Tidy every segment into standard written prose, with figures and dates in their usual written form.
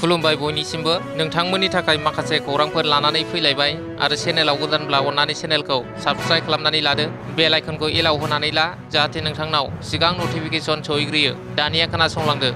खुलुमबाय बयनिसिमबो नोंथांमोननि थाखाय माखासे खौरांफोर लानानै फैलायबाय आरो चेनेलाव गोदानब्ला अन्नानै चेनेलखौ साबस्क्राइब खालामनानै लादो बेल आइकनखौ एलाव होनानै ला जाहाथे नोंथांनाव सिगां नटिफिकेसन सहैग्रोयो। दानिया खोनासंलांदो।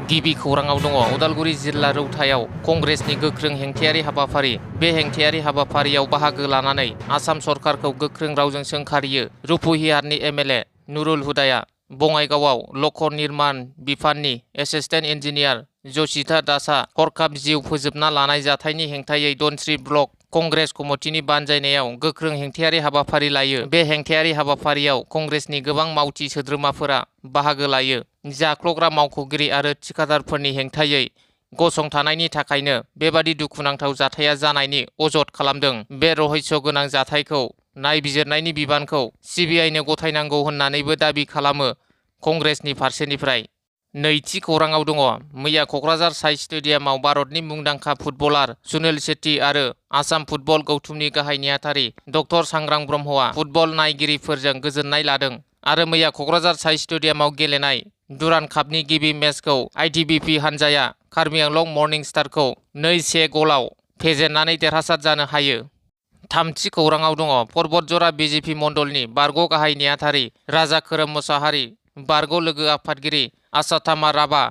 गिबि खौराङाव दङ उदालगुरि जिल्ला रौतायाव कंग्रेसनि गोख्रों हेंथायारि हाबाफारि। बे हेंथायारि हाबाफारियाव बाहागो लानानै आसाम सरकारखौ गोख्रों रावजों सोंखारियो रुपुहियारनि एमएलए नुरुल हुदाया। बङाइगावआव लक निर्माण बिफाननि एसिस्टेन्ट इन्जिनियार जसिता दासआ हरखाब जिउ फोजोबना लानाय जाथायनि हेंथायै धनस्री ब्लक कंग्रेस कमिटिनि बानजायनायाव गोख्रों हेंथायारि हाबाफारि लायो। बे हेंथायारि हाबाफारियाव कंग्रेसनि गोबां मावथि सोद्रोमाफोरा बाहागो लायो। जाख्लग्रा मावख'गिरि आरो थिखादारफोरनि हेंथायै गसंथानायनि थाखायनो बेबादि दुखुनांथाव जाथाया जानायनि अजद खालामदों। बे रहस्य गोनां जाथायखौ नायबिजिरनायनि बिबानखौ सिबिआइनो गथायनांगौ होननानैबो दाबि खालामो कंग्रेसनि फारसेनिफ्राय। नैथि खौराङाव दङ मैया क'क्राझार साइ स्टेडियामाव भारतनि मुंदांखा फुटबलार सुनील शेट्टी आरो आसाम फुटबल गौथुमनि गाहाय नेहाथारि डक्टर सांग्रां ब्रह्मआ फुटबल नायगिरिफोरजों गोजोननाय लादों आरो मैया क'क्राझार साइ स्टेडियामाव गेलेनाय दुरान्ड कापनि गिबि मेचखौ आइटिबिपि हानजाया कार्बि आंलं मर्निं स्टारखौ 2-1 गलाव फेजेननानै देरहासार जानो हायो। थामथि खौराङाव दङ पर्बतजरा बिजेपि मण्डलनि बारग' गाहाय नेहाथारि राजा खोरोम मोसाहारि, बारग' लोगो आफादगिरि आसाथामा राभा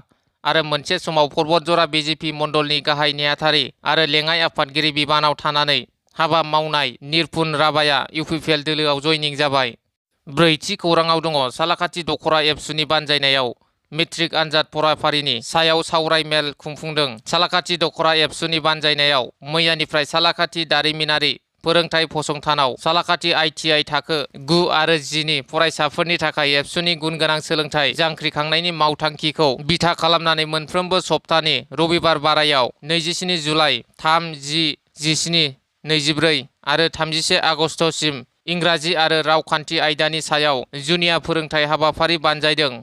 आरो मोनसे समाव पर्बतजरा बिजेपि मण्डलनि गाहाय नेहाथारि आरो लेङाइ आफादगिरि बिबानाव थानानै हाबा मावनाय निरपुन राभाया इउपिपिएल दोलोआव जयनिं जाबाय। ब्रैथि खौराङाव दङ सालाकाथि दख'रा एबसुनि बानजायनायाव मेट्रिक आनजाद फराफारिनि सायाव सावराय मेल खुंफुंदों। सालाकाथि दख'रा एबसुनि बानजायनायाव मैयानिफ्राय सालाकाथि दारिमिनारि फोरोंथाय फसंथानाव सालाकाथि आइटिआइ थाखो 9 आरो 10 नि फरायसाफोरनि थाखाय एबसुनि गुनगोनां सोलोंथाइ जांख्रिखांनायनि मावथांखिखौ बिथा खालामनानै मोनफ्रोमबो सप्तानि रबिबार बारायाव 27 जुलाइ, 3, 10, 17, 24 आरो 31 आगस्तसिम इंराजि आरो रावखान्थि आयदानि सायाव जुनिया फोरोंथाय हाबाफारि बानजायदों।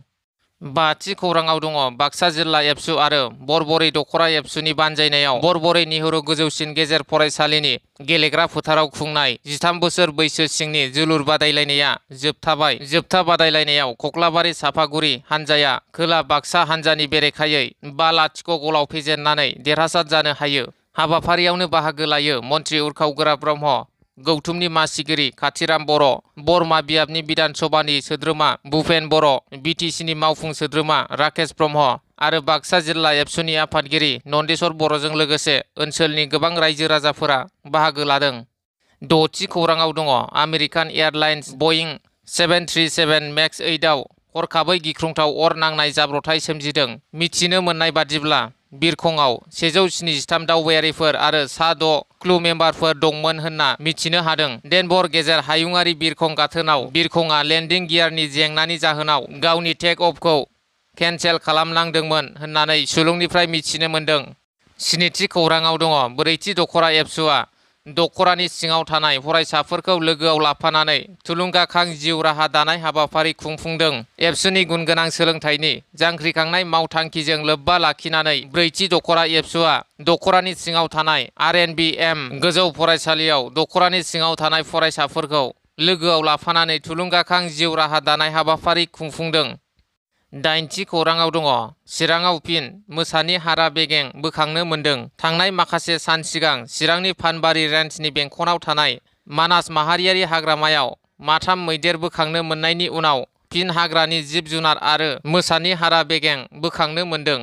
बाथि खौराङाव दङ बाक्सा जिल्ला एबसु आरो बरबरै दख'रा एबसुनि बानजायनायाव बरबरै नेहरू गोजौसिन गेजेर फरायसालिनि गेलेग्रा फोथाराव खुंनाय 13 बोसोर बैसो सिंनि जोलुर बादायलायनाया जोबथाबाय। जोबथा बादायलायनायाव कक्लाबारि सापागुरि हानजाया खोला बाक्सा हानजानि बेरेखायै 5-0 गलाव फेजेननानै देरहासार जानो हायो। हाबाफारियावनो बाहागो लायो मन्त्रि उर्खाव गोरा ब्रह्म, गौथुमनि मासिगिरि खाथिराम बर', बरमा बियाबनि बिधान सभानि सोद्रोमा भुपेन बर', बिटिसिनि मावफुं सोद्रोमा राकेश ब्रह्म आरो बाक्सा जिल्ला एबसुनि आफादगिरि नन्देस्वर बर'जों लोगोसे ओनसोलनि गोबां रायजो राजाफोरा बाहागो लादों। द'थि खौराङाव दङ आमेरिकान एयारलाइन्स बइं 737 मेक्स 8 आव हरखाबै गिख्रंथाव अर नांनाय जाब्रबथाय सोमजिदों। मिथिनो मोननाय बादिब्ला बिरखंआव 173 दावबायारिफोर आरो सा 6 क्रू मेम्बारफोर दंमोन होनना मिथिनो हादों। डेनभर गेजेर हायुंआरि बिरखं गाथोनाव बिरखंआ लेन्डिं गियारनि जेंनानि जाहोनाव गावनि टेक अफखौ केनसेल खालामनांदोंमोन होननानै सुलुंनिफ्राय मिथिनो मोन्दों। स्निथि खौराङाव दङ ब्रैथि दख'रा एबसुआ दख'रानि सिङाव थानाय फरायसाफोरखौ लोगोआव लाफानानै थुलुंगाखां जिउ राहा दानाय हाबाफारि खुंफुंदों। एबसुनि गुनगोनां सोलोंथाइनि जांख्रिखांनाय मावथांखिजों लोब्बा लाखिनानै ब्रैथि दख'रा एबसुआ दख'रानि सिङाव थानाय RNBM गोजौ फरायसालियाव दख'रानि सिङाव थानाय फरायसाफोरखौ लोगोआव लाफानानै थुलुंगाखां जिउ राहा दानाय हाबाफारि खुंफुंदों। दाइनथि खौराङाव दङ चिराङाव फिन मोसानि हारा बेगें बोखांनो मोन्दों। थांनाय माखासे सान सिगां चिरांनि फानबारि रेन्जनि बेंखनाव थानाय मानास माहारियारि हाग्रामायाव माथाम मैदेर बोखांनो मोननायनि उनाव फिन हाग्रानि जिब जुनार आरो मोसानि हारा बेगें बोखांनो मोन्दों।